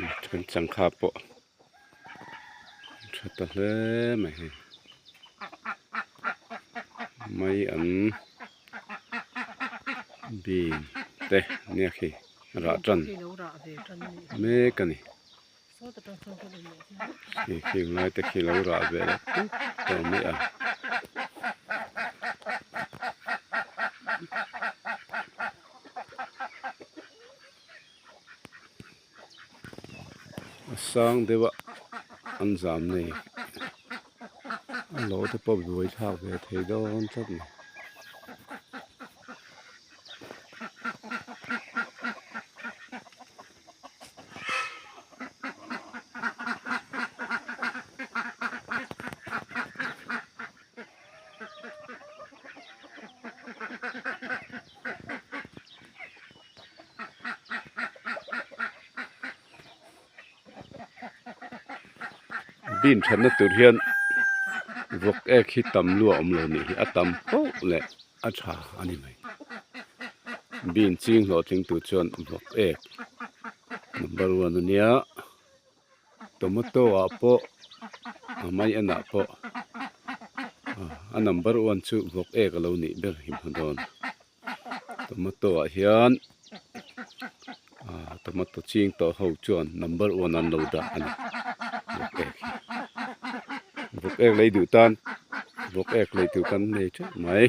Kan changkha pawh tha ta hle mai hei mai an bean te nia khi rah tan mek a ni khi khing lai te khi lo rah ve leh tut tawh mai a. A sang deuh a an zam nei a lo te pawh buai thlak ve thei dawn tlat mai. Bean thatna tur hian vawk ek hi tam lua awm lo nih hi a tam poh leh a tha a ni mai bean ching hlawhtling tur chuan vawk ek number one a nia tomato ah pawh a mai enah pawh a number one chu vawk ek a lo nih ber hi hmu dawn. Tomato ah hian ah tomato ching tawh ho chuan number one an lo dah a ni vawk ek hi vawk ek lei duh tan vawk ek lei tur kan nei teuh mai.